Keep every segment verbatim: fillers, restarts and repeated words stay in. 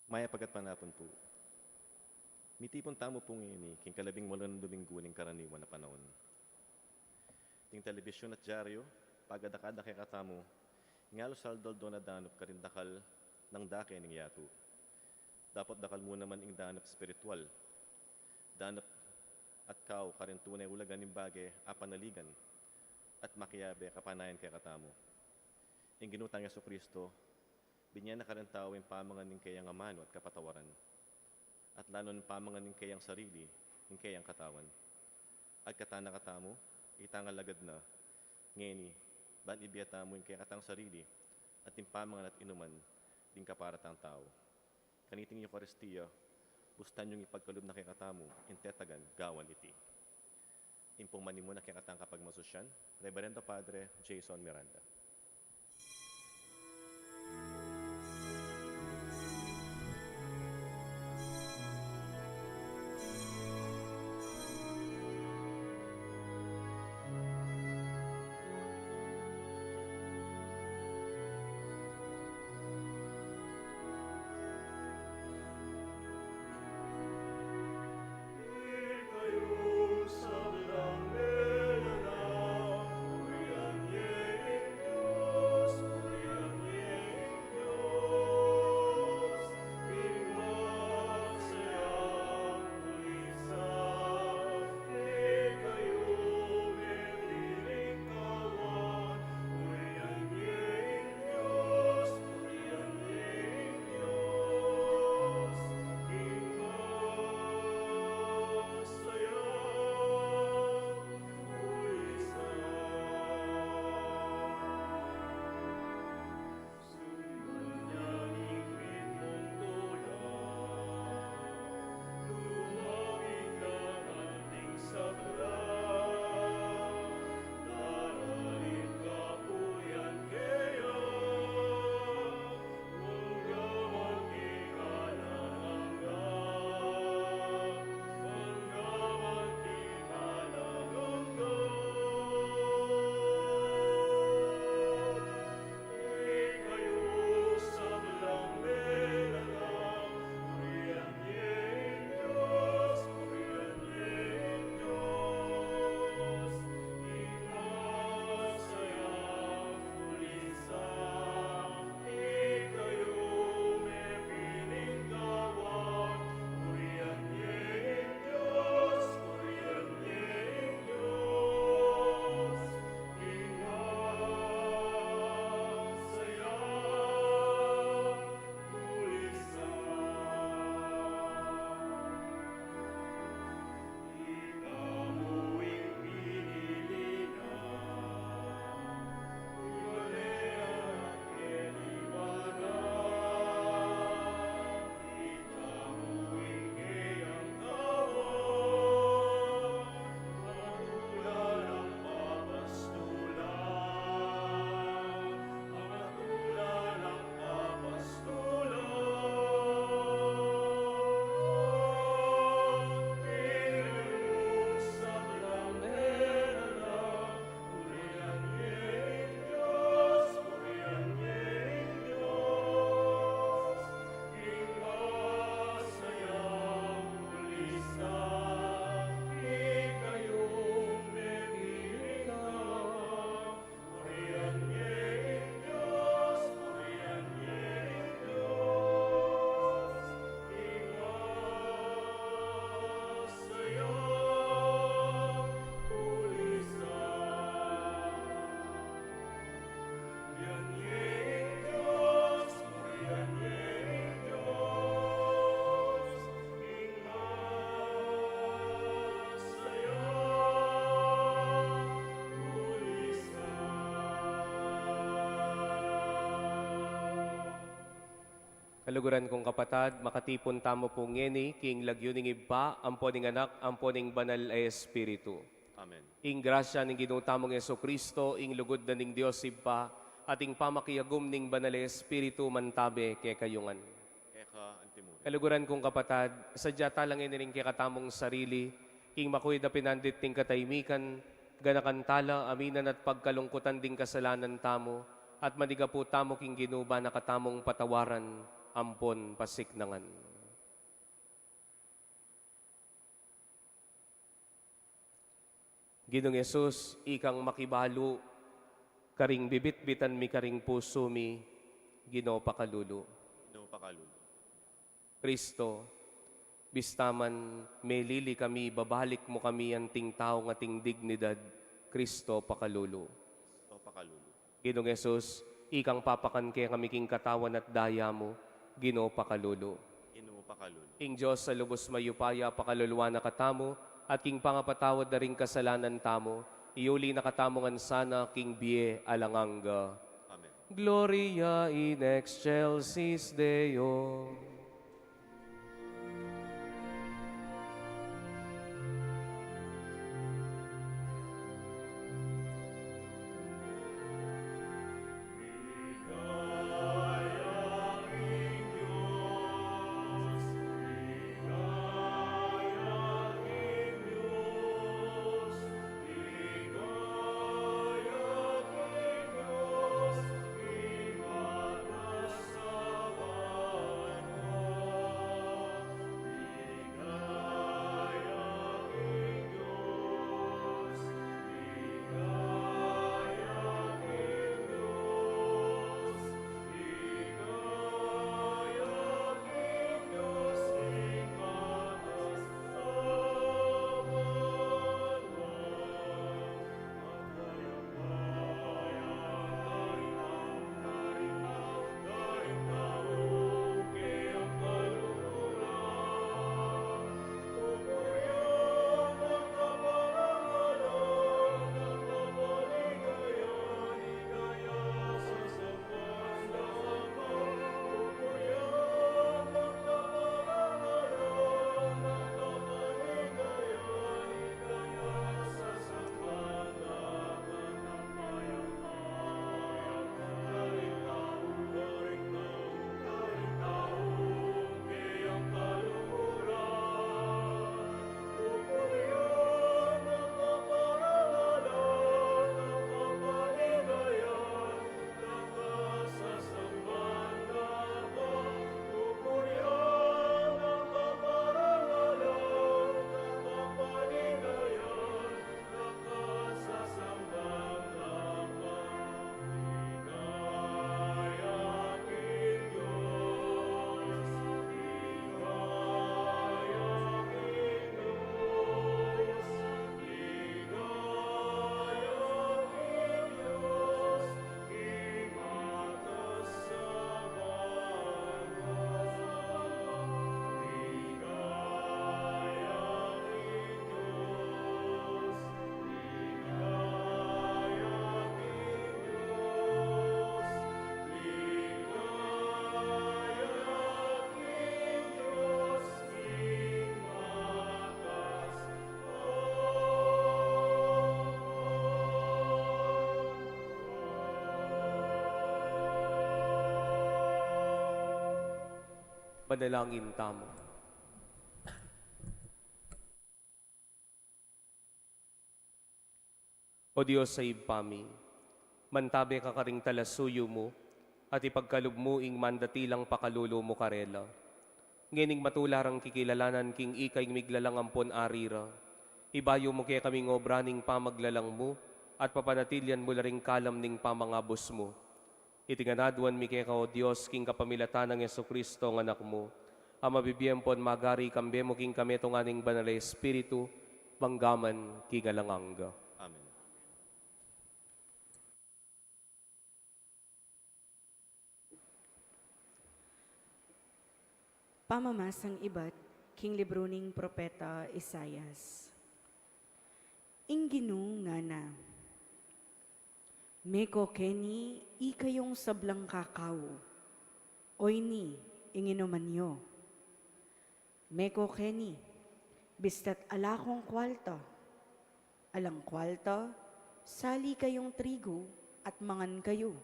Mayap a gatpanapun pu. Mitipun tamu pu ngeni king kalabing walu nang Dominggu ning karaniwan a panaun. Ding telebisyun at dyaryu, pagadakada kekatamu ing alus-aldo-aldo a danup karing dakal nang dake ning yatu. Dapot dakal mu naman ing danup espiritual. Danup at kau karing tune ulaga ning bage a panaligan at makiabe kapanayan kekatamu. Ing Ginu tang Jesucristo, binye na karing tau ing pamangan ning keyang amanu at kapatawaran, at lalo ning pamangan ning keyang sarili, ing keyang katawan. Agkatan na katamu, itang alagad na, ngeni, ban ibie tamu ing kekatang sarili, at ing pamangan at inuman, ding kapara tang tau. Kaniting Eukaristia, bustan yung ipagkalub na kekatamu, ing tetagan, gawan iti. Ing pung manimuna kekatang kapagmasusyan, Reverendo Padre Jason Miranda. Kaluguran kung kapatad, makatipun tamu pu ngeni king lagyu ning Ibpa, ampo ning Anak, ampo ning Banal a Espiritu. Amen. Ing grasya ning Ginu tamung Jesucristo, ing lugud na ning Dios Ibpa, at ing pamakiagum ning Banal a Espiritu mantabe kekayu ngan. Eka antimurin. Kaluguran kung kapatad, sadya tala ngeni ring kekatamung sarili, king makuid a pinandit ning katahimikan, ganakan tala, aminan at pagkalungkutan ding kasalanan tamu, at manigapu tamu king Ginu ban na katamung patawaran. ampon pasiknangan. Ginung Jesus, ikang makibalu karing bibitbitan mi karing pusu mi, Ginu pakalulu. Ginu pakalulu. Kristo, bista man melili kami, babalik mu kami anting tau at ating dignidad, Kristo pakalulu. Kristo pakalulu. Ginung Jesus, ikang papakan kekami king katawan at daya mu, Ginu pakalulu. Ginu pakalulu. Ing Dios a lubus mayupaya pakaluluan na katamu, at king pangapatawad da ring kasalanan tamu, iuli na katamu ngan sana king bie alang angga. Amen. Gloria in excelsis Deo. Manalangin tamu. O Dios a Ibpa mi, mantabe ka karing talasuyu mu, at ipagkalub mu ing mandatilang pakalulu mu karela. Ngening matula rang kikilalanan king ika ing miglalang ampon ari ra, ibayu mu kekami ing obra ning pamaglalang mu, at papanatilian mu la ring kalam ning pamangabus mu. Iti ngan aduan mi keka, O Dios, king kapamilatan nang Jesucristo, nga Anak mu, a mabibie ampon magari kambe mu king kametungan ning Banal a Espiritu, mangga man king alang angga. Amen. Pamamasang ibat king libru ning Propeta Isaias. Ing Ginu ngana: Meko keni ikayung sablang kakau, oyni ing inuman yu. Meko keni, bista't ala kong kwalta. Alang kwalta, sali kayung trigu at mangan kayu.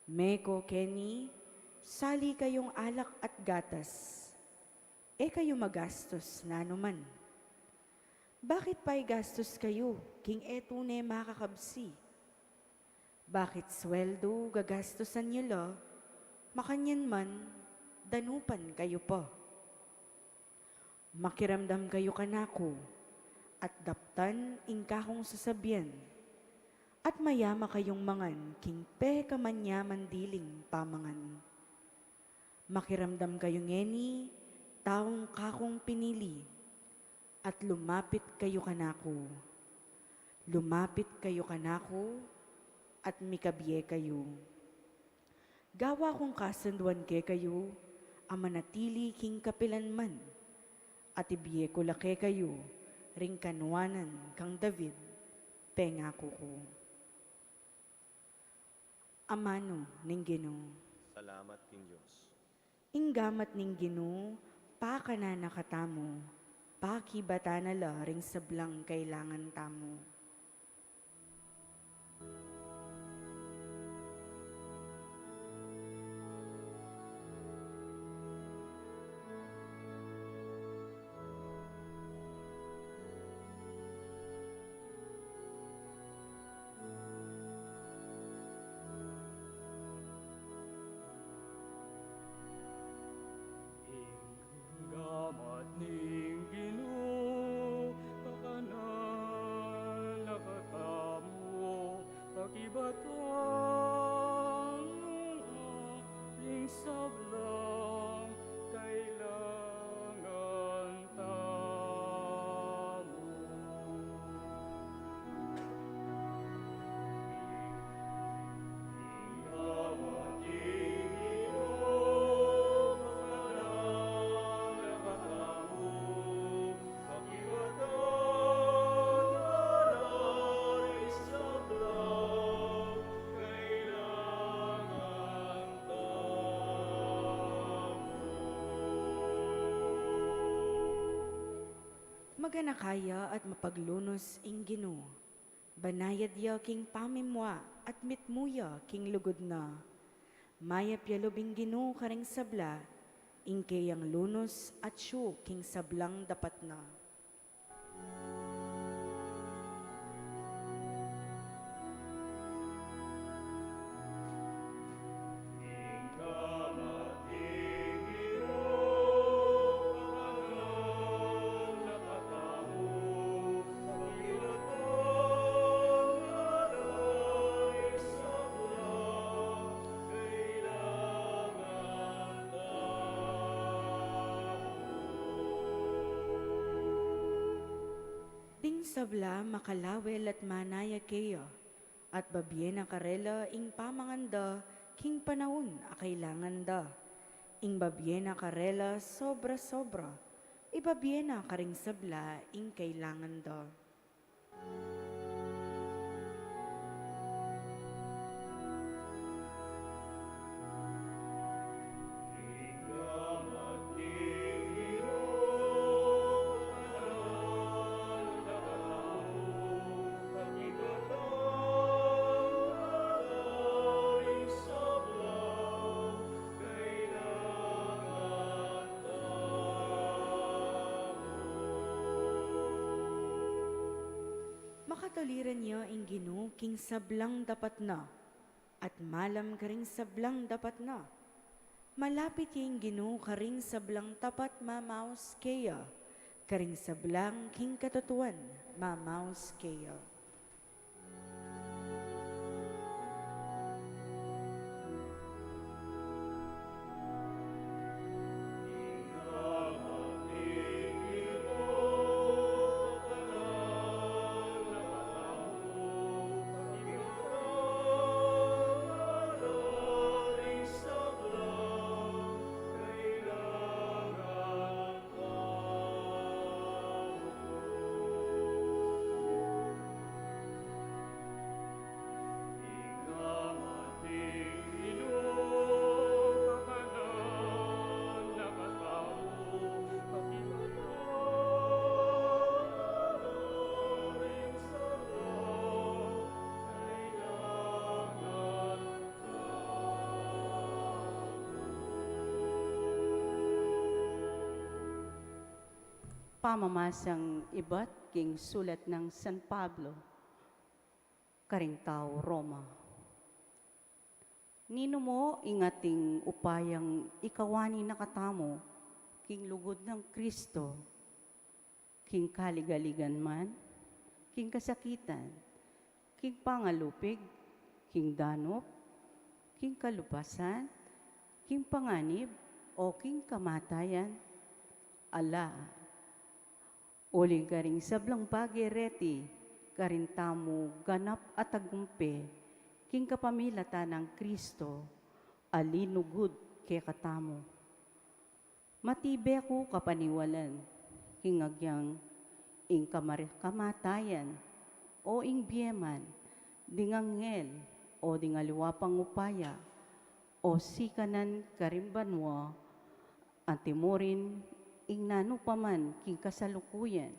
Meko keni, sali kayung alak at gatas. E kayu magastus nanu man. Bakit paigastus kayu king e tune makakabsi? Bakit sweldu gagastusan yu la, Makanyan man, danupan kayu pa. Makiramdam kayu kanaku, at daptan ing kakung sasabian, at mayama kayung mangan king pekamanyaman diling pamangan. Makiramdam kayu ngeni, taung kakung pinili, at lumapit kayu kanaku. Lumapit kayu kanaku, at mikabie kayu. Gawa kung kasunduan kekayu a manatili king kapilan man, at ibie ku la kekayu ring kanuanan kang David, pengaku ku. Amanu ning Ginu. Salamat king Dios. Ing gamat ning Ginu, pakanan na katamu, pakibatan na la ring sablang kailangan tamu. Ing gamat ning Ginu, pakanan na katamu, pakibatan na ring sablang kailangan tamu. Maganaka ya at mapaglunus ing Ginu. Banayad ya king pamimua at mitmu ya king lugud na. Mayap ya lub ing Ginu karing sabla, ing keyang lunus atyu king sablang dapat na. Ding sabla makalawel at manaya keya, at babie na karela ing pamangan da king panaun a kailangan da. Ing babie na karela sobra-sobra, ibabie na karing sabla ing kailangan da. Makatuliran ya ing Ginu king sablang dapat na, at malam karing sablang dapat na. Malapit ya ing Ginu karing sablang tapat mamaus keya, karing sablang king katutuan mamaus keya. Pamamasang ibat king sulat nang San Pablo karing tau Roma. Ninu mu ing ating upayang ikawani na katamu king lugud nang Kristo, king kaligaligan man, king kasakitan, king pangalupig, king danup, king kalupasan, king panganib, o king kamatayan? Ala, uling karing sablang bage reti, karin tamu ganap a tagumpe, king kapamilatan nang Kristo, a linugud kekatamu. Matibe ku kapaniwalan, king agyang ing kamar-, kamatayan, o ing bie man, ding anghel, o ding aliwa pang upaya, o sikanan karing banua, anti murin ing nanu pa man king kasalukuyan,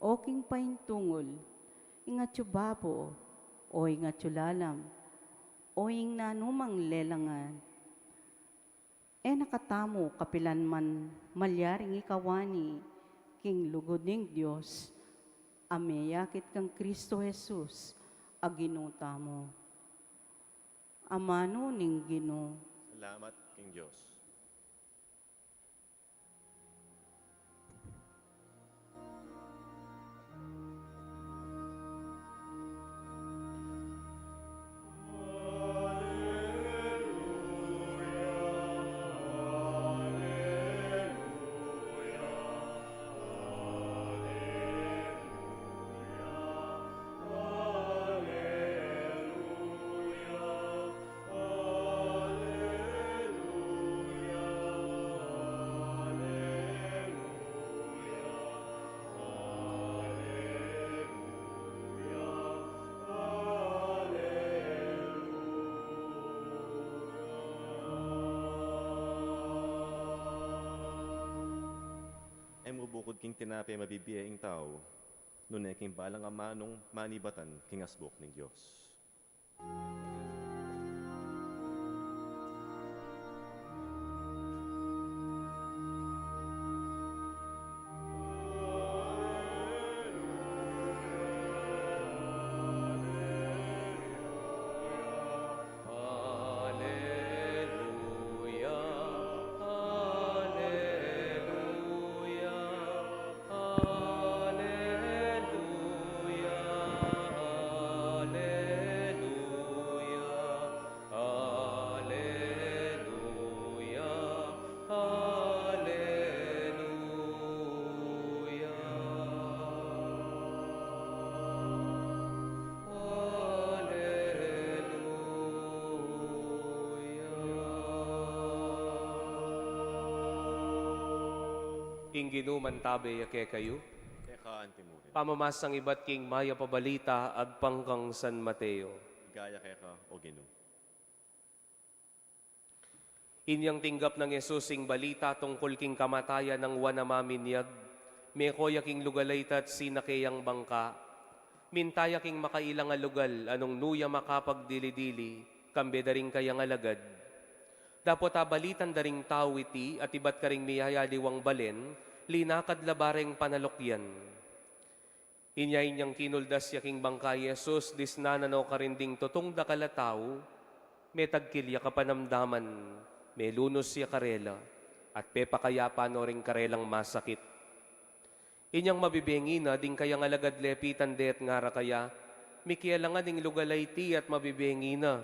o king paintungul, ing atyu babo, o ing atyu lalam, o ing nanu mang lelangan. E na katamu kapilan man malyaring ikawani king lugud ning Dios, a meyakit kang Kristo Jesus, a Ginu tamu. Amanu ning Ginu. Salamat king Dios. E mu bukud king tinape mabibie ing tau, nune king balang amanung manibatan king asbuk ning Dios. Aleluya, aleluya, aleluya. Ing Ginu mantabe ya kekayu. Keka anti murin. Pamamasang ibat king Mayap a Balita agpang kang San Mateo. Ligaya keka, o Ginu. Inyang tinggap nang Jesus ing balita tungkul king kamatayan nang Juan a Maminyag, meko ya king lugal a ita at sinake yang bangka. Minta ya king makailang a lugal a nung nu ya makapagdili-dili, kambe da ring kayang alagad. Dapot abalitan da ring tau iti at ibat karing miyayaliwang balen, linakad la ba reng panalukyan. Inya inyang kinuldas ya king bangka i Jesus, disnan na no karin ding tutung dakal a tau, metagkil ya kapanamdaman, melunus ya karela, at pepakayapan no ring karelang masakit. Inyang mabibengi na, ding kayang alagad lepitan de at ngara kaya, "Mikialangan ing lugal a iti at mabibengi na.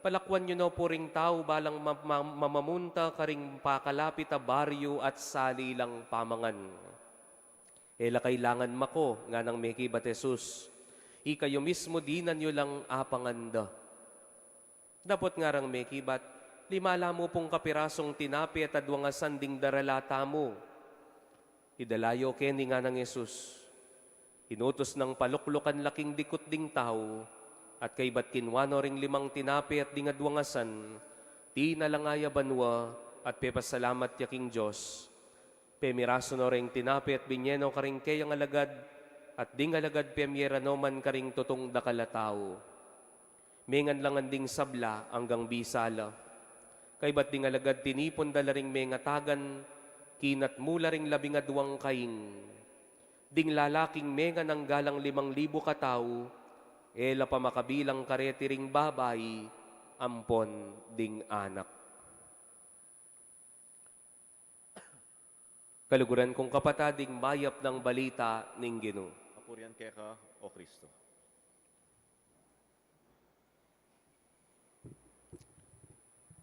Palakwan yu no pu ring tau balang ma-, ma-, mamamunta karing pakalapit a baryu at sali lang pamangan." "E la kailangan mako," nganang mekibat Jesus. "Ikayu mismu dinan yu lang apangan da." Dapot ngarang mekibat, "Lima la mu pung kapirasung tinape at adwang asan ding darala tamu." "Idala yu keni," nganang Jesus. Inutus nang paluklukan la king dikut ding tau, at kaybat kinwa no ring limang tinape at ding adwang asan, tinalanga ya banua, at pepasalamat ya king Dios. Pemirasu no reng tinape at binye no karing kayang alagad, at ding alagad pemye ra no man karing tutung dakal a tau. Mengan la ngan ding sabla anggang bisa la. Kaybat ding alagad tinipun da la ring mengatagan, kinat mu la ring labing adwang kaing. Ding lalaking mengan angga lang limang libu katau, e la pa makabilang kareti ring babai, ampon ding anak. Kaluguran kung kapatad, ing mayap nang balita ning Ginu. Kapurian keka, O Kristo.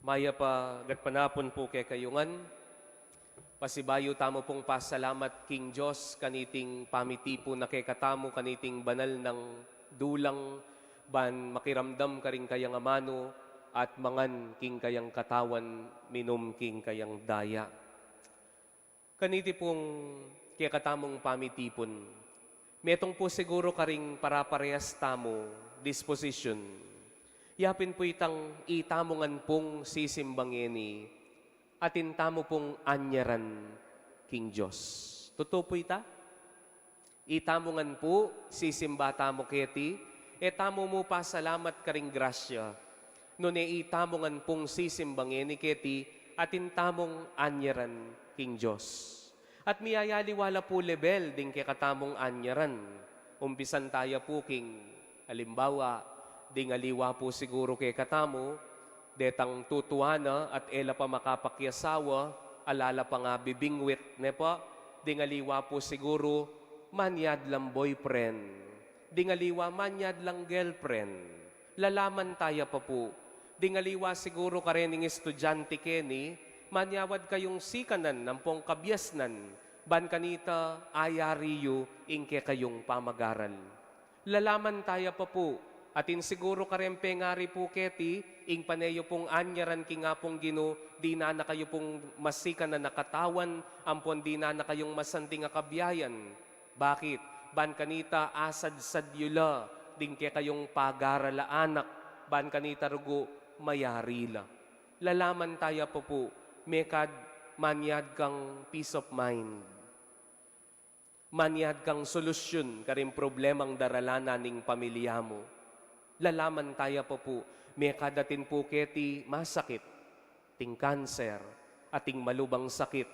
Mayap a gatpanapun pu kekayu ngan. Pasibayu tamu pung pasalamat king Dios kaniting pamitipun na kekatamu kaniting banal nang dulang ban makiramdam karing kayang amanu at mangan king kayang katawan, minum king kayang daya. Kaniti pung kekatamung pamitipun, metung pu siguru karing paraparehas tamu disposisyun. Yapin pu itang itamu ngan pung sisimba ngeni, atin tamu pung anyaran king Dios. Tutu pu ita? Itamu ngan pu, sisimba tamu keti, e tamu mu pasalamat karing grasya. Nune itamu ngan pung sisimba ngeni keti, atin tamung anyaran king Dios. At miyayaliwa la pu lebel ding kekatamung anyaran. Umpisan taya pu king alimbawa, ding aliwa pu siguru kekatamu, detang tutuana at e la pa makapakiasawa, ala la pa nga bibingwit, ne pa, ding aliwa pu siguru, manyad lang boyfriend, ding aliwa manyad lang girlfriend, lalaman taya pa pu, ding aliwa siguru karening estudyante keni, manyawad kayung sikanan ampong kabiasnan, ban kanita ayari yu ing kekayung pamagaral. Lalaman taya pa pu, atin siguru kareng pengari pu keti, ing pane yu pung anyaran king Apung Ginu, dinan na kayu pung masikanan a katawan, ampon dinan na kayung masanting a kabiayan. Bakit? Ban kanita asadsad yu la ding kekayung pagaral a anak, ban kanita rugu mayari la. Lalaman taya pa pu, mekad manyad kang peace of mind. Manyad kang solusyun karing problemang daralanan ning pamilya mu. Lalaman taya pa pu, mekad atin pu keti masakit, ating kanser, ating malubang sakit,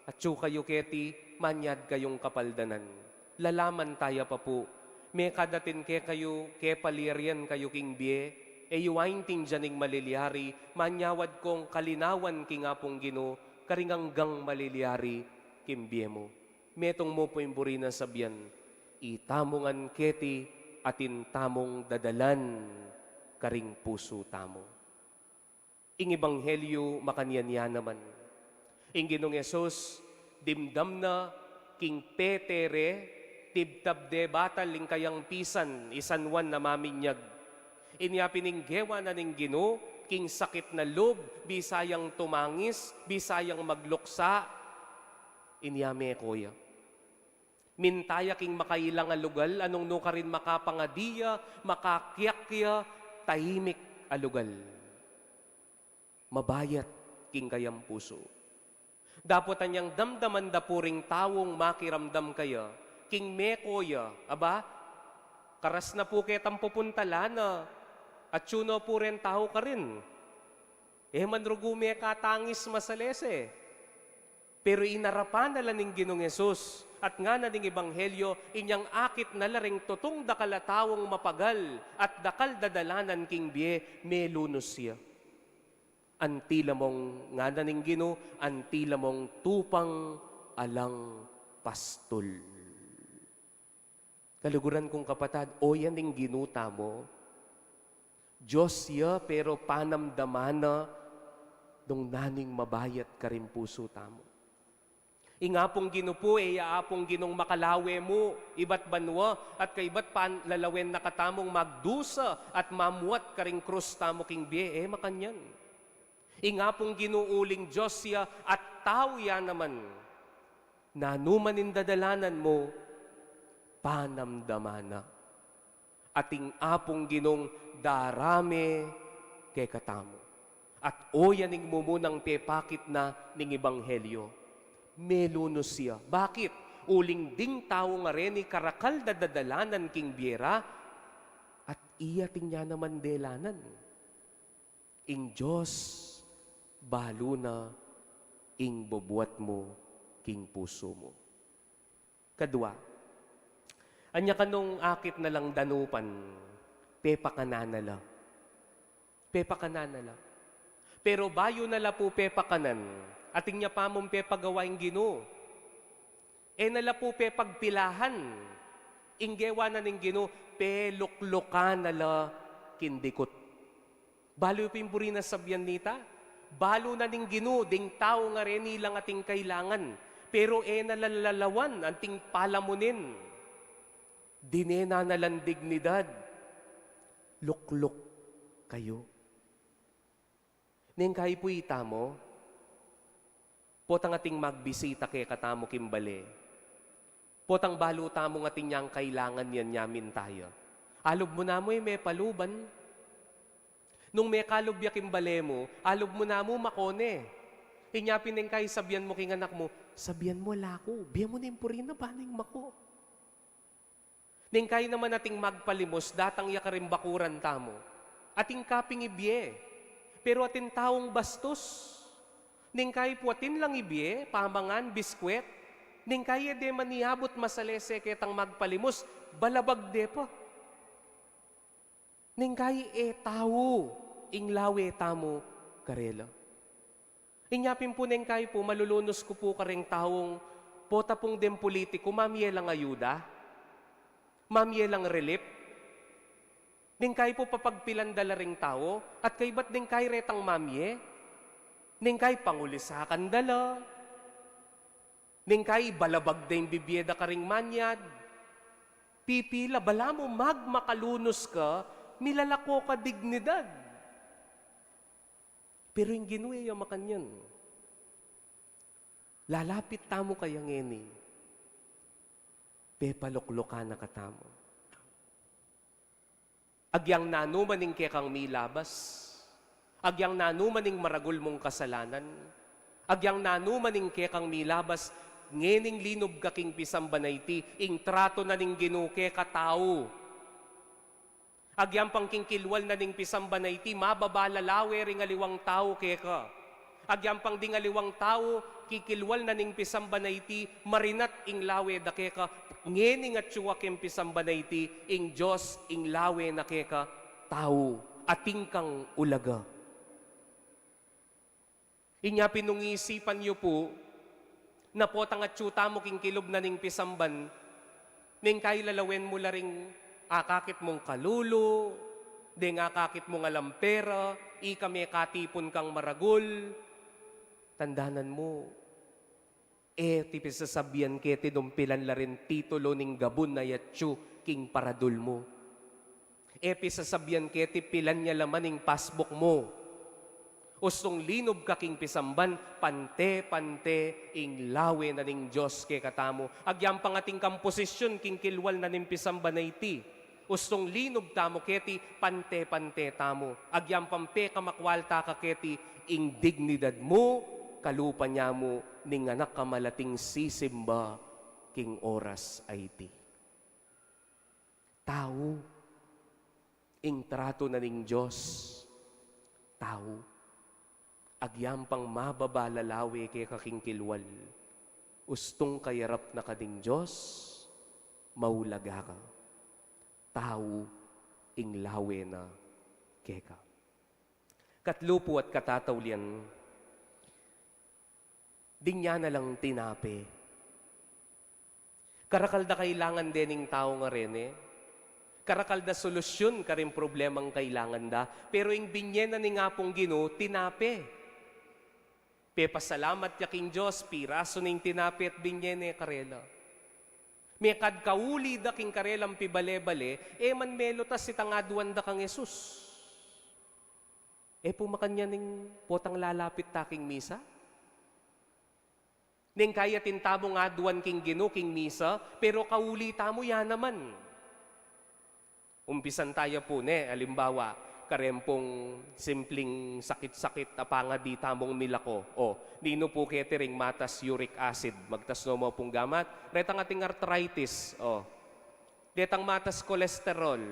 atyu kayu keti manyad kayung kapaldanan. Lalaman taya pa pu, mekad atin kekayu, kepaliarian kayu king bie, e yu aintindian ing malilyari, manyawad kong kalinawan king Apung Ginu, karing anggang malilyari king bie mu. Metung mu pu ing buri nang sabian, itamu ngan keti atin tamung dadalan karing pusu tamu. Ing ebanghelyu makanyan ya naman. Ing Ginung Jesus, dimdam na king Peter e, tibtab de batal ing kayang pisan, i San Juan a maminyag. Inya pin ing gewa na ning Ginu, king sakit na lub, bisa yang tumangis, bisa yang magluksa, inya meko ya. Minta ya king makailang a lugal, a nung nu karin makapangadi ya, makakiak ya, tahimik a lugal. Mabayat king kayang pusu. Dapot anyang damdaman da pu ring taung makiramdam kaya, king meko ya, aba, karas na pu ketang pupuntalan na, atyu na pu reng tau karin. E man rugu mekatangis masalese. Pero inarapan na la ning Ginung Jesus, at ngana ning ebanghelyo, inyang akit na la ring tutung dakal a taung mapagal at dakal dadalanan king bie, melunus ya. Anti la mong, ngana ning Ginu, anti la mong tupang alang pastul. Kaluguran kung kapatad, o yan ing Ginu tamu. Dios ya, pero panamdaman na nung nanu ing mabayat karing pusu tamu. Ing Apung Ginu pu, e ya Apung Ginung makalawe mu ibat banua at kaibat pa lalawen na katamung magdusa at mamuat karing krus tamu king bie, e makanyan. Ing Apung Ginu uling Dios ya at tau ya naman. Nanu man ing dadalanan mu, panamdaman na. At ing Apung Ginung darame kekatamu. At o yan ing mumunang pepakit na ning ebanghelyo. Melunus ya. Bakit? Uling ding tau nga reni karakal dadadalanan king bie ra, at iya atin ya naman delanan. Ing Dios, balu na ing bubuat mu king pusu mu. Kadua, anya kanung akit na lang danupan, pepakanan na la. Pepakanan na la. Pero bayu na la pu pepakanan, atin ya pa mung pepagawa ing Ginu. E na la pu pepagpilahan ing gewa na ning Ginu, peluklukan na la king dikut. Balu yu pin buri na sabian nita? Balu na ning Ginu ding tau ngareni lang ating kailangan, pero e na la lalawan anting palamunin. Dinena na lang dignidad. Lukluk kayu. Neng kayi pu itamu, potang ating magbisita kekatamu king bale, potang balu tamung atin yang kailangan, yan ya minta ya. Alub mu namu e mepaluban. Nung mekalub ya king bale mu, alub mu namu mako ne. Inya pin neng kayi sabian mu king anak mu, sabian mu ala ku, bie mu ne ing purina ba neng mako. Neng kayi naman ating magpalimus, datang ya karing bakuran tamu. Atin kaping ibie, pero atin taung bastus. Neng kayi pu atin lang ibie, pamangan, biskwet. Neng kayi e de man iabut masalese ketang magpalimus, balabag de pa. Neng kayi e tau ing lawe tamu karela. Inya pin pu neng kayi pu malulunus ku pu kareng taung pota pung deng pulitiku, mamie lang ayuda, mamie lang relief. Neng kayi pu papagpilan da la ring tau, at kaybat neng kayi retang mamie, neng kayi pangulisakan da la. Neng kayi balabag da ing bibie da karing manyad. Pipila, balamu magmakalunus ka, milalako ka dignidad. Pero ing Ginu e ya makanyan. Lalapit tamu kaya ngeni, pepaluklukan na katamu. Agyang nanu man ing kekang milabas, agyang nanu man ing maragul mung kasalanan, agyang nanu man ing kekang milabas, ngening linub ka king pisamban a iti, ing tratu na ning Ginu keka tau. Agyang pang king kilwal na ning pisamban a iti, mababa la lawe ring aliwang tau keka. Agyang pang ding aliwang tau, kikilwal na ning pisamban a iti, marinat ing lawe da keka, ngening atyu ka king pisamban a iti, ing Dios ing lawe na keka, tau, atin kang ulaga. Inya pin nung isipan yu pu, na potang atyu tamu king kilub na ning pisamban, neng kayi lalawen mu la ring akakit mung kalulu, deng akakit mung alang pera, ika mekatipun kang maragul. Tandanan mu, e ti pisasabian keti nung pilan la ring titulu ning gabun a atyu king paradul mu. E pisasabian keti pilan ya laman ing passbook mu. Ustung linub ka king pisamban, pante-pante ing lawe na ning Dios kekatamu. Agyang pang atin kang posisyun king kilwal na ning pisamban a iti, ustung linub tamu keti, pante-pante tamu. Agyang pang pekamakwalta ka keti, ing dignidad mu, kalupa na mu ning anak a malating sisimba king oras a iti. Tau, ing tratu na ning Dios, tau. Agyang pang mababa la lawe keka king kilwal, ustung kayarap na ka ning Dios, maulaga ka. Tau ing lawe na keka. Katlu pu at katataulian, dinya na lang tinape. Karakal da kailangan dening tau ngareni. Karakal da solusyun karing problemang kailangan da. Pero ing binie na ning Apung Ginu, tinape. Pepasalamat ya king Dios, pirasu ning tinape at binie ne karela. Mekad kauli da king karelang pibale-bale, e man melutas itang aduan da kang Jesus. E pu makanyan ing potang lalapit ta king misa? Neng kayi atin tamung aduan king Ginu king misa, pero kauli tamu ya naman. Umpisan taya pu ne, alimbawa, kareng pung simpling sakit-sakit a pangadi tamung milako. O, ninu pu keti ring matas uric acid, magtas no mu pung gamat, retang ating arthritis, o. Detang matas kolesterol,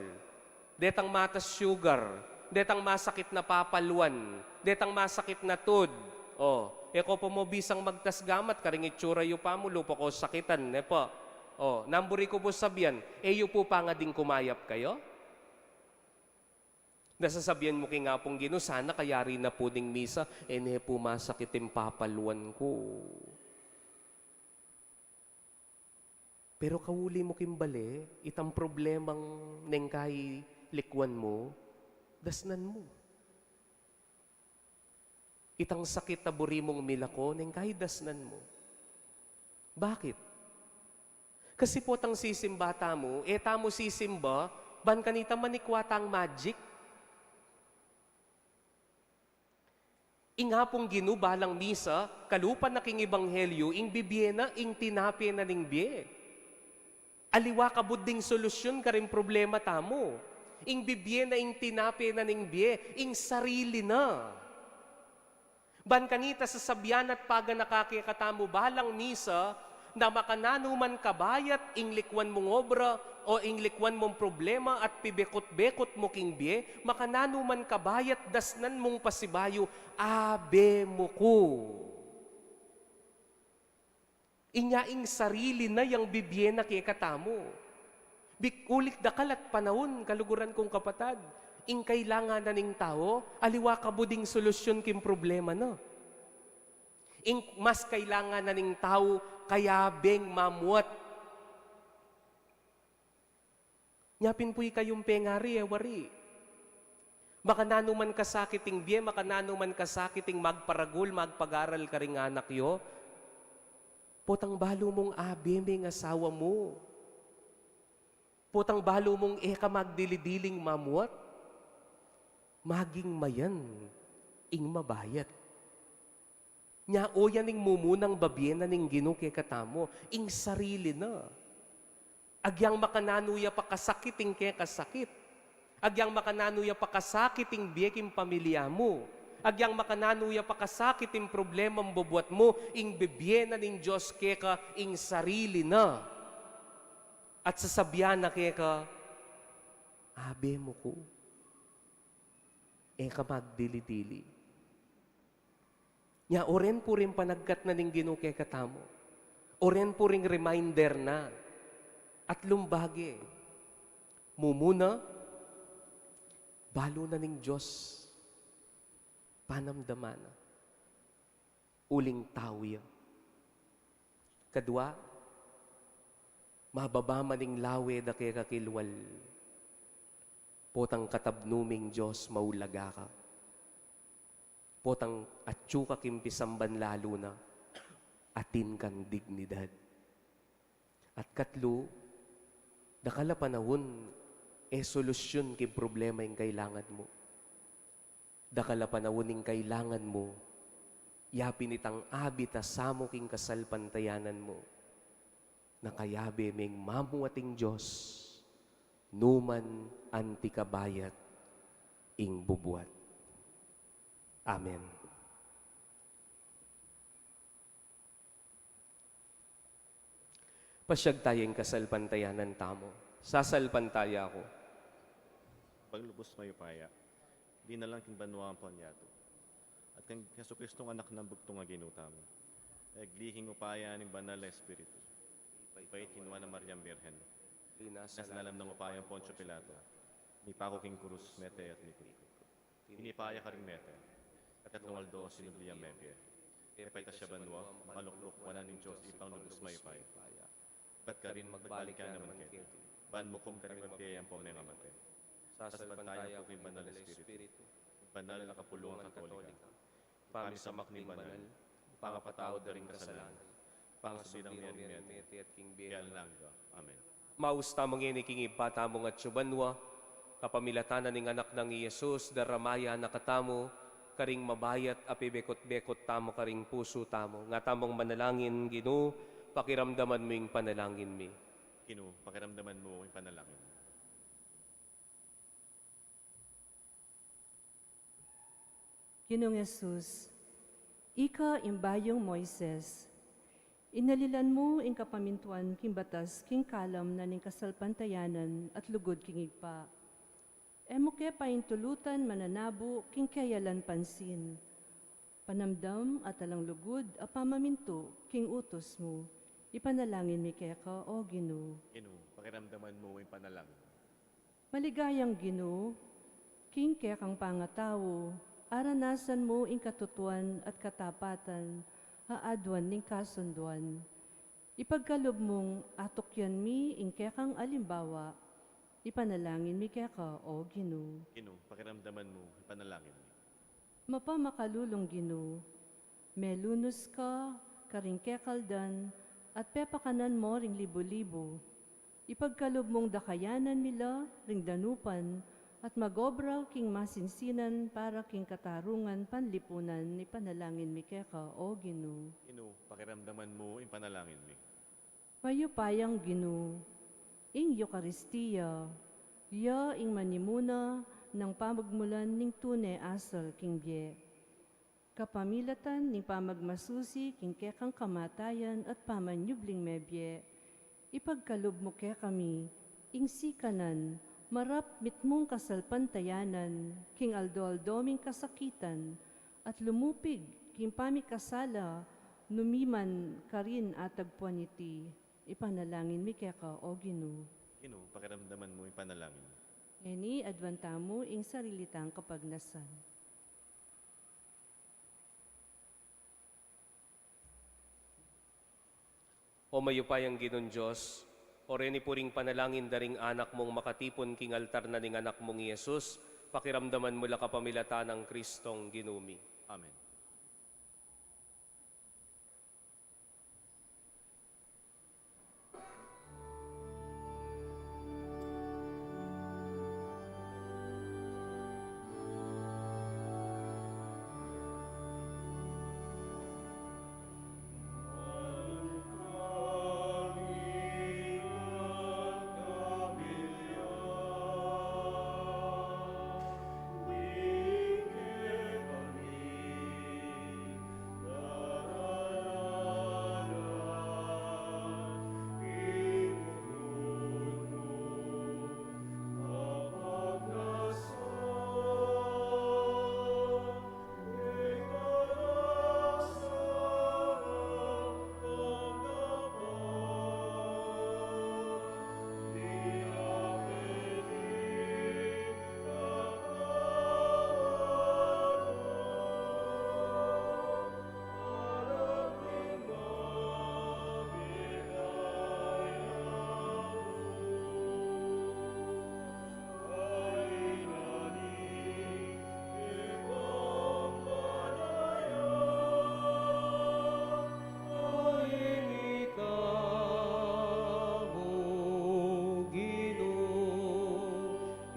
detang matas sugar, detang masakit na papaluan, detang masakit na tud. O, e ko pa mu bisang magtas gamat, karing itsura yu pa mu, lupa ko sakitan, ne pa. O, nanu buri ku pu sabian, e yu pu pangading kumayap kayu? Nasasabian mu king Apung Ginu, "Sana kayari na pu ning misa, e ne pu masakit ing papaluan ku." Pero kauli mu king bale, itang problemang neng kai likuan mu, dasnan mu. Itang sakit a buri mung milako, neng kai dasnan mu. Bakit? Kasi potang sisimba tamu, e tamu sisimba, ban kanita manikwa tang magic. Ing Apung Ginu balang misa, kalupa na king ebanghelyu, ing bibie na, ing tinape na ning bie. Aliwa kabud ding solusyun karing problema tamu. Ing bibie na, ing tinape na ning bie, ing sarili na. Ban kanita sasabian at paganaka kekatamu balang misa, na makananu man kabayat ing likuan mung obra o ing likuan mung problema at pibekut-bekut mu king bie, makananu man kabayat dasnan mung pasibayu, abe mu ku. Inya ing sarili na yang bibie na kekatamu. Bik-, ulit dakal at panaun, kaluguran kung kapatad, ing kailangan na ning tau, aliwa kabud ing solusyun king problema na. Ing mas kailangan na ning tau, kayabeng mamuat. Nya pin pu ikayung pengari, e wari. Makananu man kasakit ing bie, makananu man kasakit ing magparagul, magpagaral karing anak yu, potang balu mung abe me ing asawa mu. Potang balu mung e ka magdili-diling mamuat, maging mayan ing mabayat. Nya, o yan ing mumunang babie na ning Ginu kekatamu, ing sarili na. Agyang makananu ya pakasakit ing kekasakit. Agyang makananu ya pakasakit ing bie king pamilya mu. Agyang makananu ya pakasakit ing problemang bubuat mu, ing bibie na ning Dios keka ing sarili na. At sasabian na keka, "Abe mu ku, e ka magdili-dili." Nya, o ren pu ring panagkat na ning Ginu kekatamu. O ren pu ring reminder na. At lumbage, mumuna, balu na ning Dios, panamdaman na. Uling tau ya. Kadua, mababa man ing lawe da keka kilwal, potang katabnu ming Dios, maulaga ka. Potang atyu ka king pisamban, lalu na atin kang dignidad. At katlu, dakal a panaun, e solusyun king problema ing kailangan mu. Dakal a panaun ing kailangan mu, yapin itang abit a samu king kasalpantayanan mu, na kayabe meng mamuat ing Dios, numan anti kabayat ing bubuat. Amen. Pasyag taya ing kasalpantayanan tamu. Sasalpantaya ku. Ibpang lubus mayupaya, dinalan king banua ampon yatu, at kang Jesucristong Anak nang bugtung a Ginu tamu, meglihing upaya ning Banal a Espiritu, pait king nuan a Mariang Birhen, linasa lalam ning upaya nang Poncio Pilato, mipaku king krus, mete at mikutku. Tinipa ya karing mete, ing katlung aldo sinubli yang mebie. Pepaitas ya banua, malukluk wanan ning Dios Ibpang lubus mayupaya. Ibat karin magbalik ya naman keti, ban mukum karing mabie ampon mengamate. Sasalpantaya ku king Banal a Espiritu, banal a kapulungan Katolika, pamisamak ning banal, pangapatawad da ring kasalanan, pangasubli ning mete, at king bie alang angga. Amen. Maus tamu ngeni king Ibpa tamung atsu banua, kapamilatan na ning Anak nang i Jesus, darama ya na katamu karing mabayat a pibekut-bekut tamu karing pusu tamu. Nga tamung manalangin, Ginu, pakiramdaman mu ing panalangin mi. Ginu, pakiramdaman mu ing panalangin mi. Ginung Jesus, ika ing bayung Moises, inalilan mu ing kapamintuan king batas king kalam na ning kasalpantayanan at lugud king Ibpa. E mu ke paintulutan mananabu king keyalan pansin. Panamdam at alang lugud a pamamintu king utus mu, ipanalangin mi keka, O Ginu. Ginu, pakiramdaman mu ing panalangin. Maligayang Ginu, King kekang pangatau, aranasan mu ing katutuan at katapatan, a aduan ning kasunduan. Ipagkalub mung atukyan mi ing kekang alimbawa, ipanalangin mi keka, O Ginu. Ginu, pakiramdaman mu, ipanalangin mi. Mapamakalulung Ginu, melunus ka karing kekaldan at pepakanan mo ring libu-libu. Ipagkalub mung dakayanan mi la ring danupan at magobra king masinsinan para king katarungan panlipunan, ipanalangin mi keka, O Ginu. Ginu, pakiramdaman mu ing panalangin mi. Mayupayang Ginu, ing Eukaristia, ya ing manimuna nang pamagmulan ning tune asal king bie. Kapamilatan ning pamagmasusi king kekang kamatayan at pamanyubling mebie, ipagkalub mu kekami ing sikanan marap mitmung kasalpantayanan king aldo-aldo ming kasakitan at lumupig king pamikasala numiman karin atagpuan iti. Ipanalangin mi keka, O Ginu. Ginu, pakiramdaman mu ing panalangin mi. Ngeni, aduan tamu ing sarili tang kapagnasan. O mayupayang Ginung Dios, o reni pu ring panalangin da ring anak mung makatipun king altar na ning anak mung i Jesus, pakiramdaman mu la kapamilatan nang Kristong Ginu mi. Amen.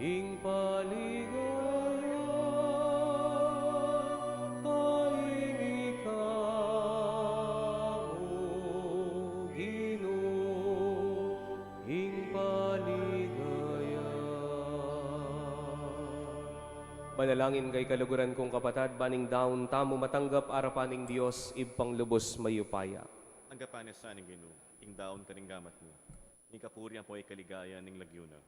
Ing paligaya, kaingi ka mu, Ginu, ing paligaya. Manalangin kayu kaluguran kung kapatad, ban ing daun tamu matanggap arapan ning Dios, Ibpang lubus mayupaya. Tanggapan na sa ning Ginu ing daun karing gamat mu, ing kapurian ampong ikaligaya ning lagyu na,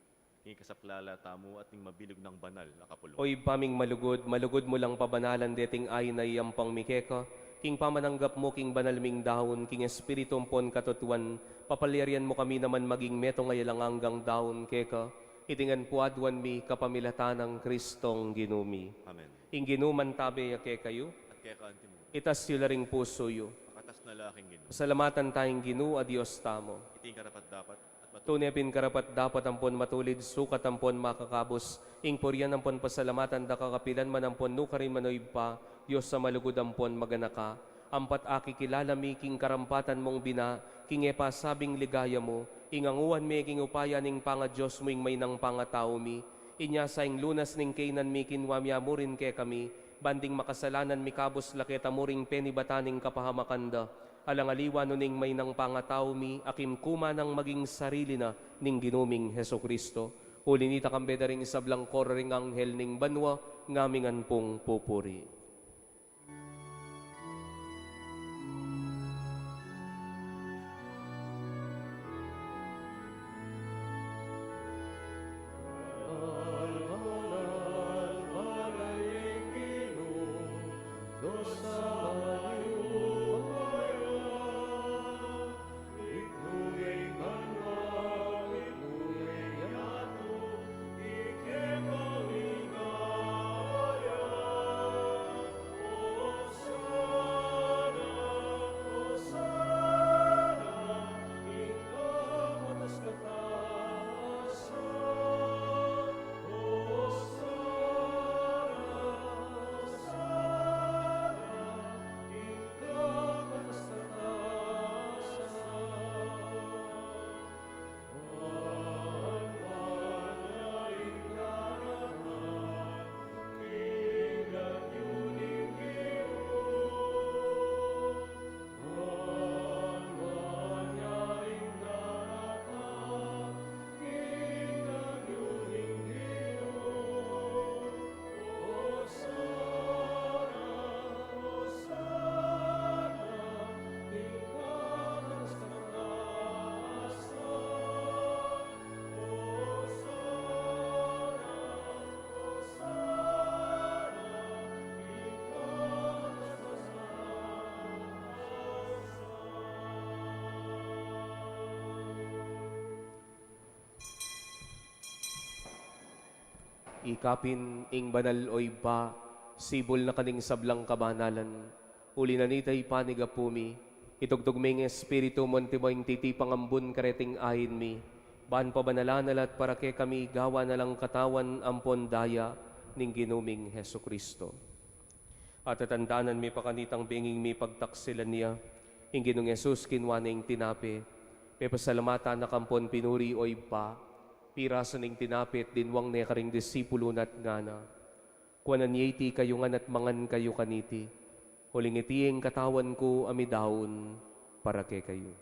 ing ikasaplala tamu at ning mabilug nang banal a kapulungan. O Ibpa ming malugud, malugud mu lang pabanalan deting ain a iampang mi keka, king pamananggap mu king banal ming daun, king Espiritu ampon katutuan, papalyarian mu kami naman maging metung a alang anggang daun keka. Iti ngan pu aduan mi kapamilatan nang Kristong Ginu mi. Amen. Ing Ginu mantabe ya kekayu. At keka antimu. Itas yu la ring pusu yu. Makatas na la king Ginu. Pasalamatan taya ing Ginu a Dios tamu. Iti ing karapat-dapat at matu- Tune pin karapat-dapat ampon matulid, sukat ampon makakabus, ing purian ampon pasalamatan da ka kapilan man ampon nukarin man, o Ibpa, Dios a malugud ampon maganaka. Ampat akikilala mi king karampatan mung bina, king e pasabing ligaya mu, ing anguan mi king upaya ning pangadios mu ing mainang pangatau mi. Inya sa ing lunas ning kainan mi, kinua mi ya mu rin kekami, ban ding makasalanan, mikabus la keta mu ring penibatan ning kapahamakan da. Alang aliwa nu ning mainang pangatau mi, a kimkuma nang maging sarili na ning Ginu ming Jesucristo. Uli nita kambe da ring sablang koro ring anghel ning banua, ngamingan pung pupuri. Ika pin ing banal, o Ibpa, sibul na kaning sablang kabanalan. Uli na nita, ipanyawad mi, itugtug me ing Espiritu mu antimo ing titipang ambun kareting ain mi, ban pabanalan na la at para kekami gawan na lang katawan ampon daya ning Ginu ming Jesucristo. At tatandanan mi pa kanitang benging mipagtaksilan ya, ing Ginung Jesus kinua ne ing tinape, pepasalamatan na ampon pinuri, o Ibpa, pirasu ne ing tinape at dinwang ne karing disipulu na at ngana: Kuanan ye iti kayu ngan at mangan kayu kaniti, uling iti ing katawan ku a midaun para kekayu.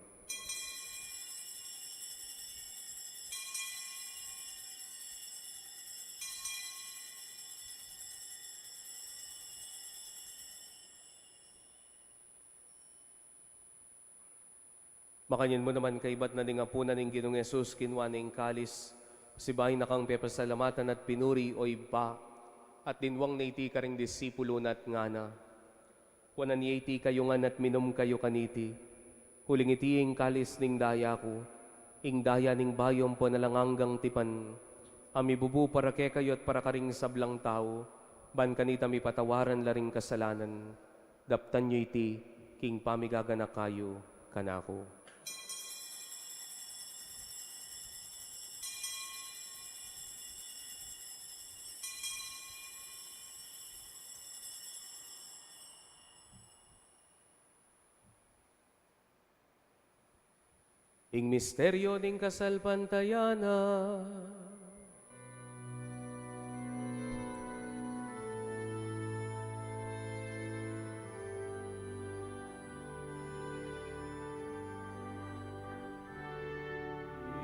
Makanyan mu naman kaibat na ning apunan ing Ginung Jesus, kinua ne ing kalis, sibayu na kang pepasalamatan at pinuri, o Ibpa, at dinwang ne iti karing disipulu na at ngana: Kuanan ye iti kayu ngan at minum kayu kaniti, uling iti ing kalis ning daya ku, ing daya ning bayu ampon alang anggang tipan, a mibubu para kekayu at para karing sablang tau, ban kanita mipatawaran la ring kasalanan. Daptan yu iti king pamigaganaka yu kanaku. Ing misteryu ning kasalpantayanan.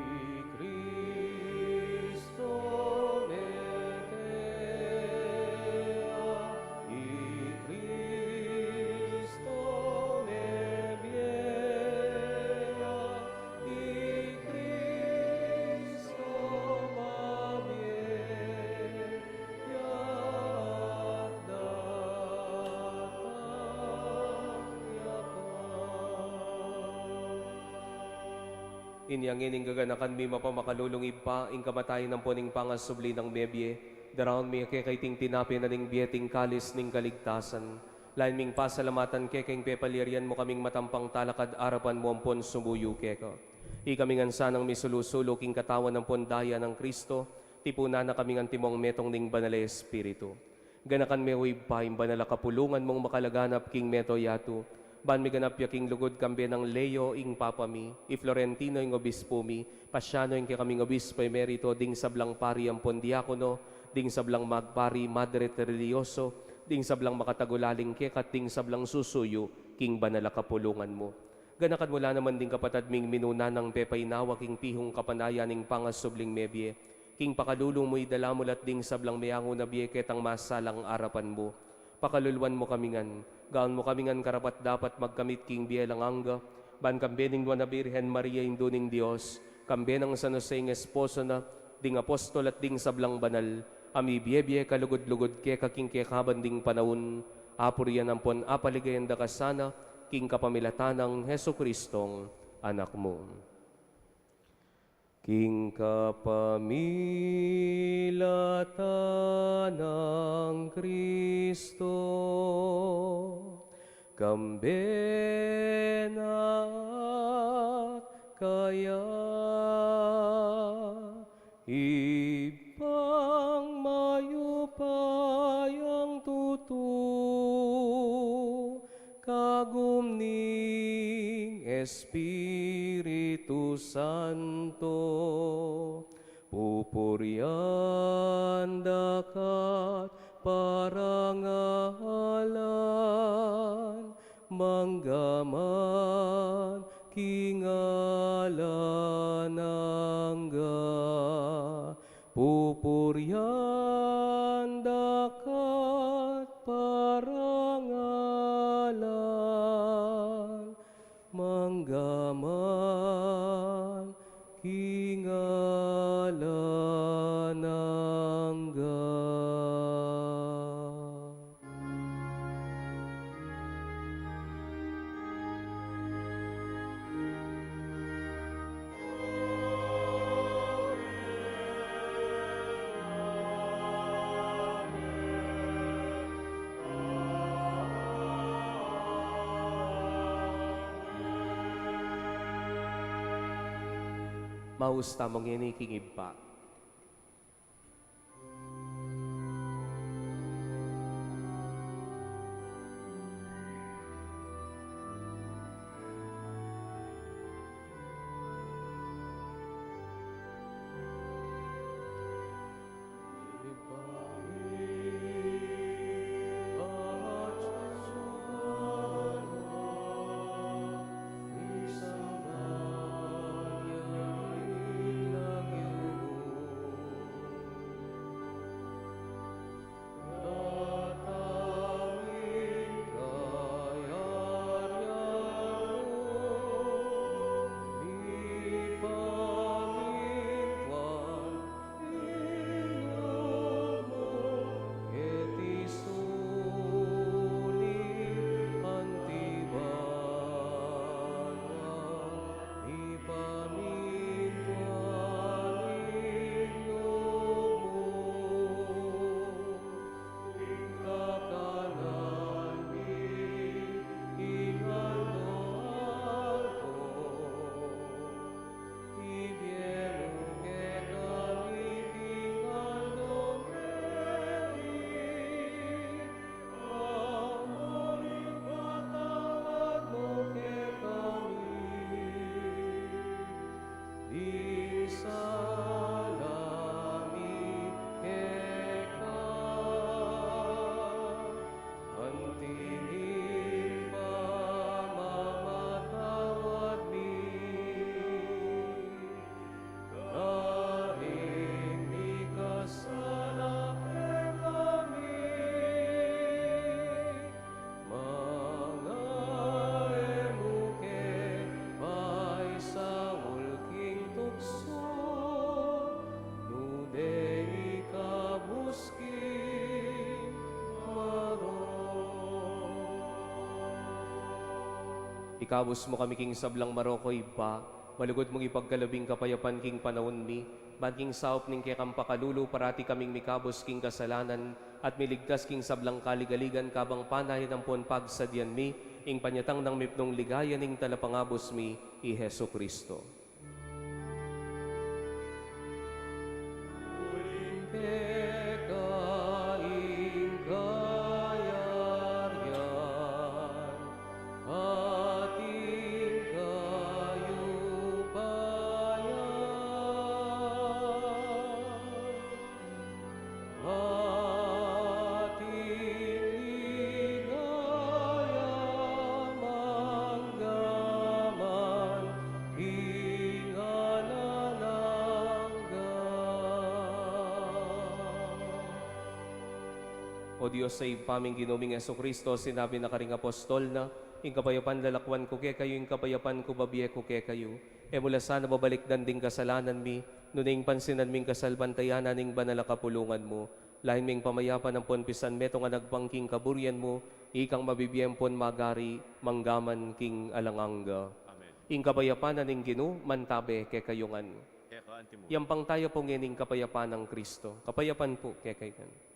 I Kristo mete ya, i Kristo mebie ya, i Kristo babie ya, datang ya pa. Inya ngeni gaganakan mi mapamakalulung Ibpa, ing kamatayan ampon ing pangasubli nang mebie, daraun mi keka iting tinape na ning bie at ing kalis ning kaligtasan. Lain ming pasalamatan keka ing pepalyarian mu kaming matampang talakad arapan mu ampon sumuyu keka. Ikami ngan sanang misulu-sulu king katawan ampon daya nang Kristo, tipunan na kaming antimong metung ning Banal a Espiritu. Ganakan me, o Ibpa, ing banal a kapulungan mung makalaganap king mabilug a yatu, ban miganap ya king lugud kambe nang Leo ing Papa mi, i Florentino ing obispu mi, Pasiano ing kekaming obispo emerito, ding sablang pari ampon diakono, ding sablang magpari, madre at relihioso, ding sablang makatagulaling keka at ding sablang susuyu king banal a kapulungan mu. Ganakan mu la naman ding kapatad ming minuna nang pepainawa king pihung kapanayan ning pangasubling mebie, king pakalulu mu idala mu la at ding sablang meangu na bie ketang masalang arapan mu. Pakaluluan mu kami ngan, gawan mu kami ngan karapat-dapat magkamit king bie alang angga, ban kambe ning Nuan a Birhen Maria, Indu ning Dios, kambe nang San Jose ing esposo na, ding apostol at ding sablang banal, a mibie-bie kalugud-lugud keka king kekaban ding panaun, apurian ampon apaligayan da ka sana, king kapamilatan nang Jesucristong Anak mu. King kapamilatan nang Kristo, kambe na at kaya, Ibpang mayupayang tutu, kagum ning Espiritu Santo, pupurian da ka at parangalan, mangga man king alang angga. Pupurian da ka at parangalan, mangga man king alang angga. Maus tamu ngeni king Ibpa. Ding sala mi keka, anti ning pamamatawad mi, karing mikasala kekami. Manga e mu ke paisaul king tuksu, nune ikabus king marok. Ikabus mu kami king sablang marok, O Ibpa, malugud mung ipagkalub ing kapayapan king panaun mi, ban king saup ning kekang pakalulu parati kaming mikabus king kasalanan, at miligtas king sablang kaligaligan kabang panayan ampon pagsadyan mi ing panyatang nang mipnung ligaya ning Talapangabus mi, i Jesucristo. Uling keka ing kayarian, at ing kayupayan, at ing ligaya mangga man king alang angga. O Dios a Ibpa ming Ginu ming Jesucristo, sinabi na karing apostol na, ing kapayapan lalakwan ku kekayu, ing kapayapan ku babie ku kekayu. E mu la sana babalikdan ding kasalanan mi, nune ing pansinan ming kasalpantayanan ning banal a kapulungan mu. Lain ming pamayapan ampon pisanmetung a agpang king kaburian mu, ikang mabibie ampon magari mangga man king alang angga. Amen. Ing kapayapan na ning Ginu mantabe kekayu ngan. Keka anti mu. Yampang taya pu ngening kapayapan nang Kristo. Kapayapan pu kekayu ngan.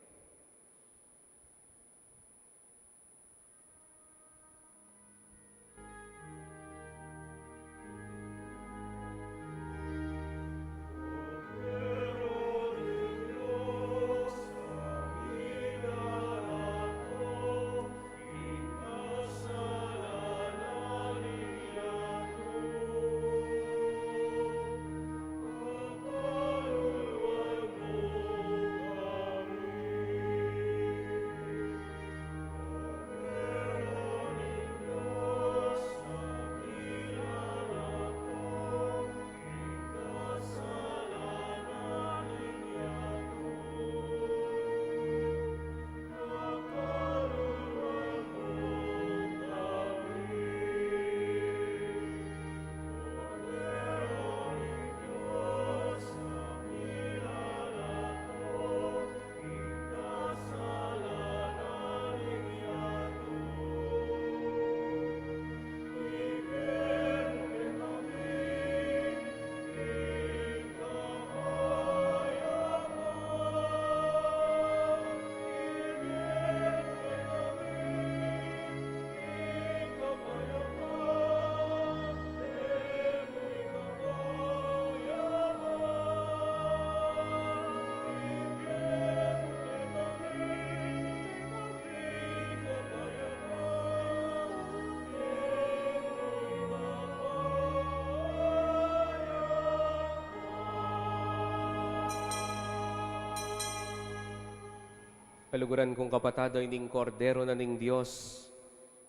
Kaluguran kung kapatad, ining Kordero na ning Dios,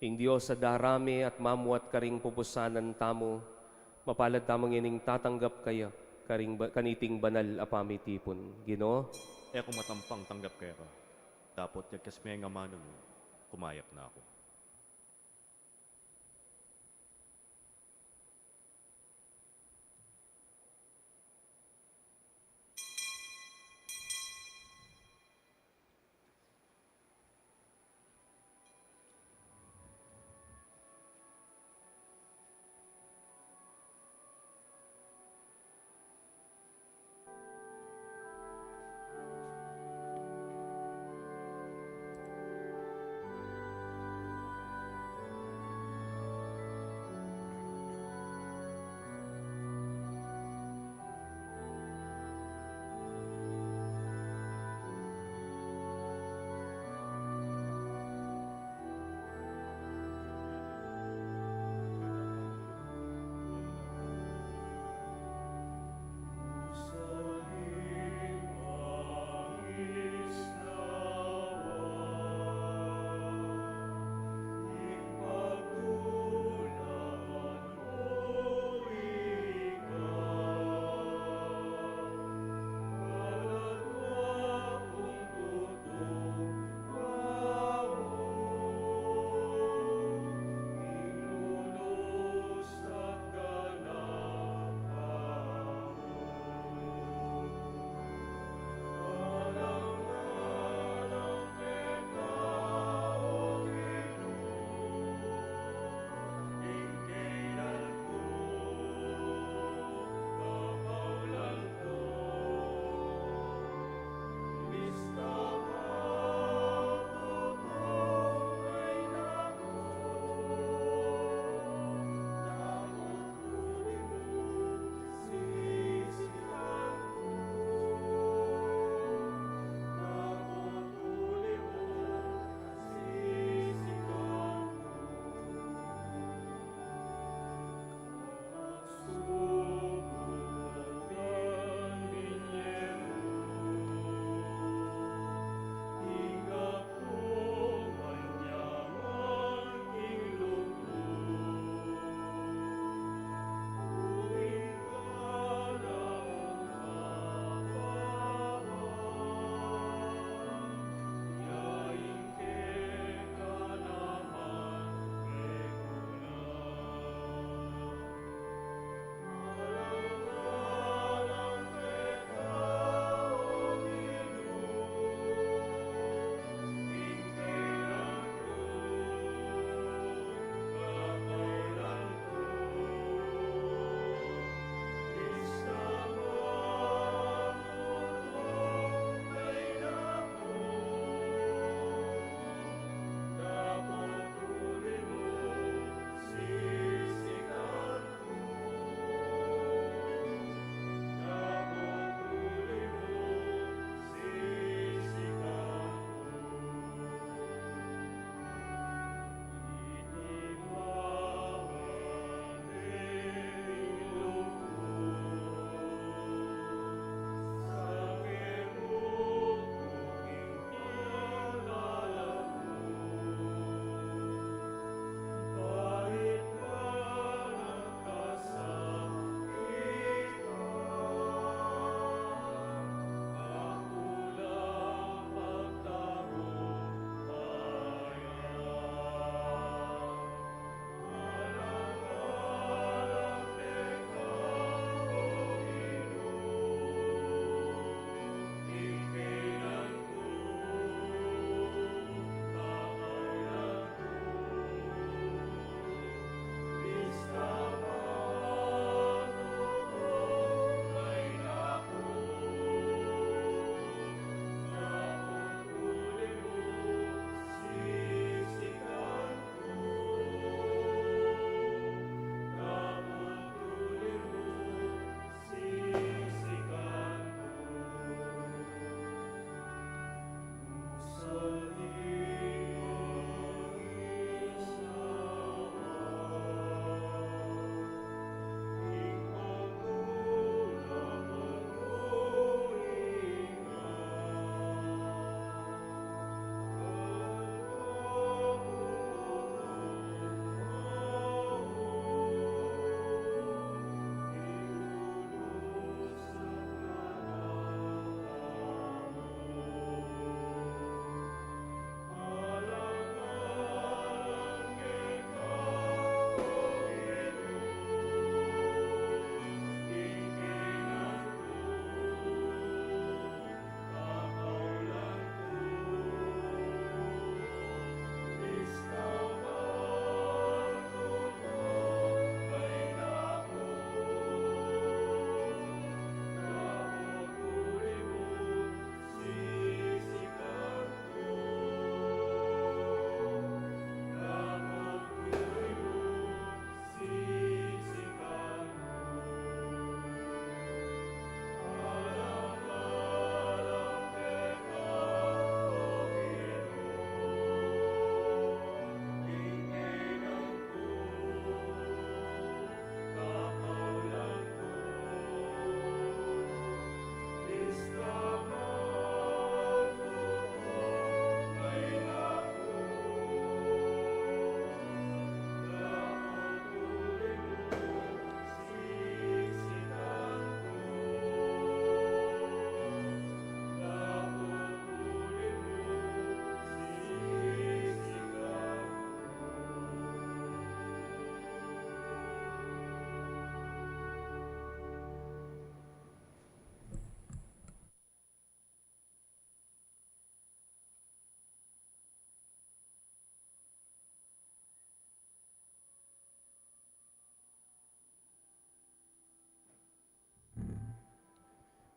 ing Dios a darame at mamuat karing pupusanan tamu, mapalad tamu ngening tatanggap kaya, karing ba-, kaniting banal a pamitipun. Ginu, e ku matampang tanggap keka, dapot yagkas me ing amanu mu, kumayap na ku.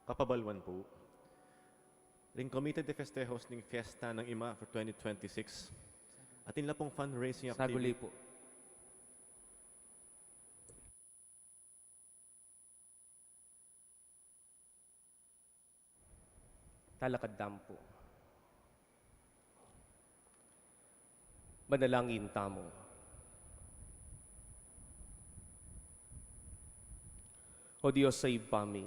Kapabaluan pu, ring Comité de Festejos ning Fiesta ng Ima for twenty twenty-six, atin la pung fundraising activity. Saguli pu. Talakad tamu pu. Manalangin tamu. O Dios a Ibpa mi,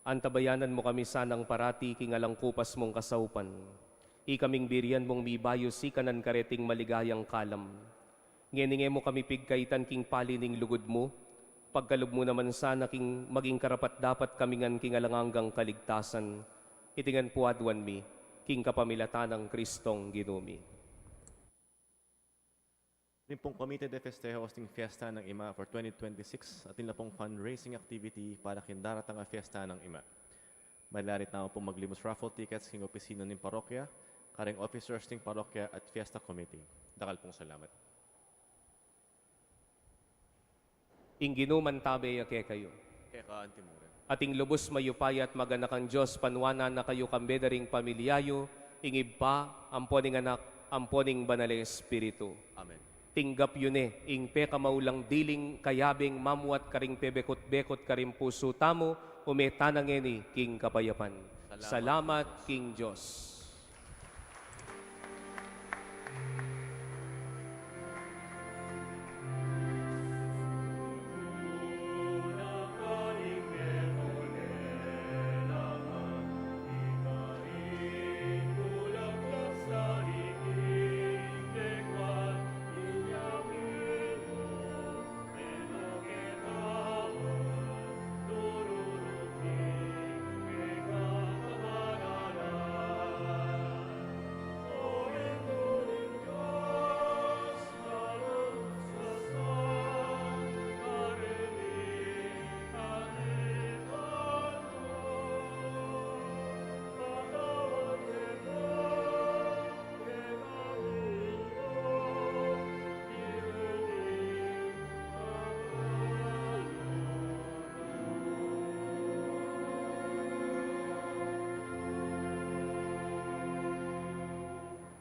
antabayanan mu kami sanang parati king alang kupas mung kasaupan. Ikaming birian mung mibayu sikanan kareting maligayang kalam. Ngeni e mu kami pigkaitan king pali ning lugud mu, pagkalub mu naman sana king maging karapat-dapat kami ngan king alang anggang kaligtasan. Iti ngan pu aduan mi, king kapamilatan nang Kristong Ginu mi. Rin pung Comité de Festejos ning Fiesta ng Ima for twenty twenty-six, atin la pung fundraising activity para king daratang a Fiesta ng Ima. Mari la rin tamu pung maglimus raffle tickets king opisina ning parokya, karing officers ning parokya at Fiesta Committee. Dakal pung salamat. Ing Ginu mantabe ya kekayu. Keka anti mu rin. Ating lubus mayupaya at maganakang Dios, panuanan na kayu kambe da ring pamilya yu, ing Ibpa, ampo ning Anak, ampo ning Banal a Espiritu. Amen. Tinggap yu ne ing pekamaulang diling kayabeng mamuat karing pebekut-bekut karing pusu tamu, ume tana ngeni king kapayapan. Salamat king Dios.